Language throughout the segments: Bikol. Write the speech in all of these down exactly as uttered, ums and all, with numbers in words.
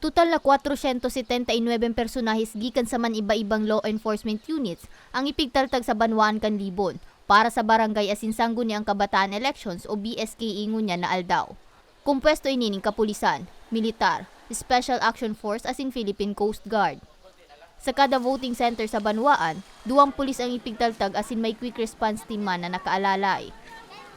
Total na kwatrosyentos setenta y nuebe personahes gikan sa man iba-ibang law enforcement units ang ipigtaltag sa banwaan kan Libon para sa Barangay asin Sangguniang Kabataan Elections o B S K E ngunyan na aldaw. Kompuesto ini nin kapulisan, militar, Special Action Force asin Philippine Coast Guard. Sa kada voting center sa banwaan, duwang pulis ang ipigtaltag asin may quick response team man na nakaalalay.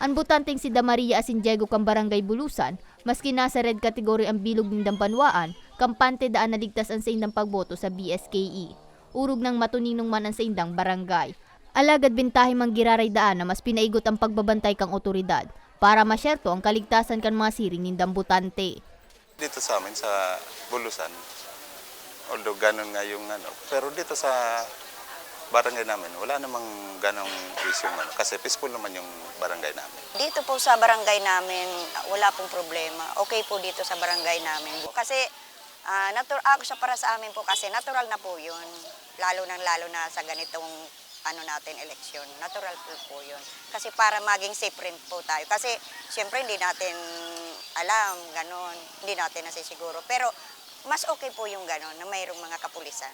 An botanteng si Damaria asin Diego kan Barangay Bulusan, maski nasa red category ang bilog nindang banwaan, kampante daan naligtas an saindang pagboto sa B S K E. Orog nang matuninong man an saindang barangay. Alagad bentahe man giraray daan na mas pinaigot ang pagbabantay kan otoridad para masyerto ang kaligtasan kan mga siring nindang botante. Dito sa amin, sa Bulusan, although ganun nga yung ano, pero dito sa barangay namin, wala namang ganong issue ano, kasi peaceful naman yung barangay namin. Dito po sa barangay namin, wala pong problema. Okay po dito sa barangay namin. Kasi ah, natur ako siya para sa amin po kasi natural na po yun. Lalo nang lalo na sa ganitong ano natin, eleksyon. Natural po, po yun. Kasi para maging safe rin po tayo. Kasi siyempre hindi natin alam, ganon. Hindi natin nasisiguro. Pero mas okay po yung ganon na mayroong mga kapulisan.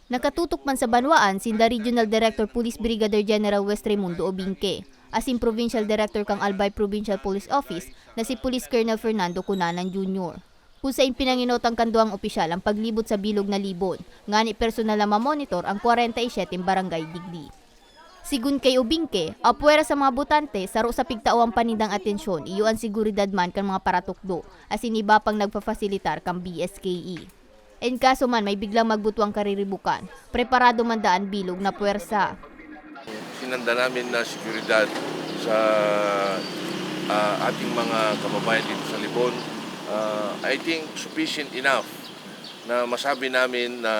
Nakatutok man sa banwaan sinda Regional Director Police Brigadier General West Raimundo Obingke asin Provincial Director kan Albay Provincial Police Office na si Police Colonel Fernando Cunanan Junior, kun sain pinangenotan kan duwang opisyal ang paglibot sa bilog na Libon ngani personal na mamonitor ang kwarenta y siyete barangay digdi. Sigun kay Obingke, apwera sa mga botante, saro sa pigtawan pa nindang atensyon iyo an seguridad man kan mga paratukdo asin iba pang nagfafasilitar kan B S K E. En kaso man may biglang magbutwang kariribukan, preparado man daan bilog na pwersa. Sinanda namin na seguridad sa ah, ating mga kababayan dito sa Libon, ah, I think sufficient enough na masabi namin na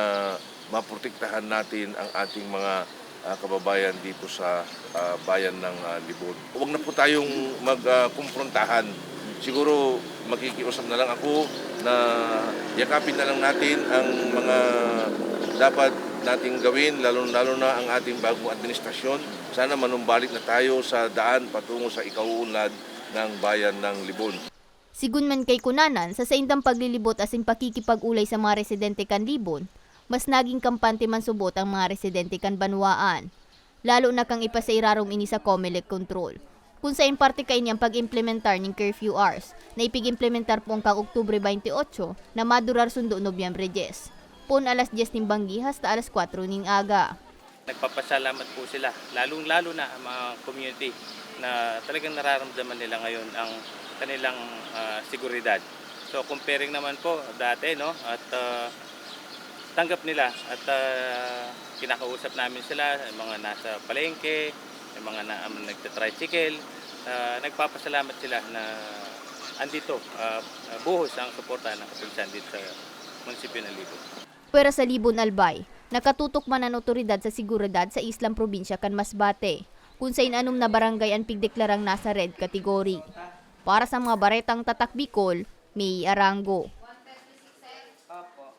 maprotektahan natin ang ating mga ah, kababayan dito sa ah, bayan ng ah, Libon. Huwag na po tayong magkomprontahan. Siguro makikiusap na lang ako na yakapin na lang natin ang mga dapat nating gawin, lalo-lalo na ang ating bagong administrasyon. Sana manumbalik na tayo sa daan patungo sa ikauunlad ng bayan ng Libon. Sigun man kay Cunanan, sa saindang paglilibot asin pakikipag-olay sa mga residente kan Libon, mas naging kampante man subot ang mga residente kan banwaan, lalo na kan ipasairarom ini sa Comelec control. Kun sain parte kaini an pag-implementar nin curfew hours na ipig-implementar poon kan Oktubre twenty-eight na madurar sundo Nobyembre dyes, poon alas dyes nin banggi hasta alas kwatro nin aga. Nagpapasalamat po sila, lalong-lalo na ang mga community na talagang nararamdaman nila ngayon ang kanilang ah, seguridad. So comparing naman po dati, no, at ah, tanggap nila at ah, kinakausap namin sila, yung mga nasa palengke, yung mga na, um, nagta-tricycle, ah, nagpapasalamat sila na andito, ah, buhos ang suporta ng kapulisan dito sa munisipyo ng Libon. Pwera sa Libon, Albay, nakatutok man an otoridad sa seguridad sa islang probinsya kan Masbate, kun sain anom na barangay an pigdeklarang nasa red category. Para sa mga baretang Tatak Bicol, May Arango.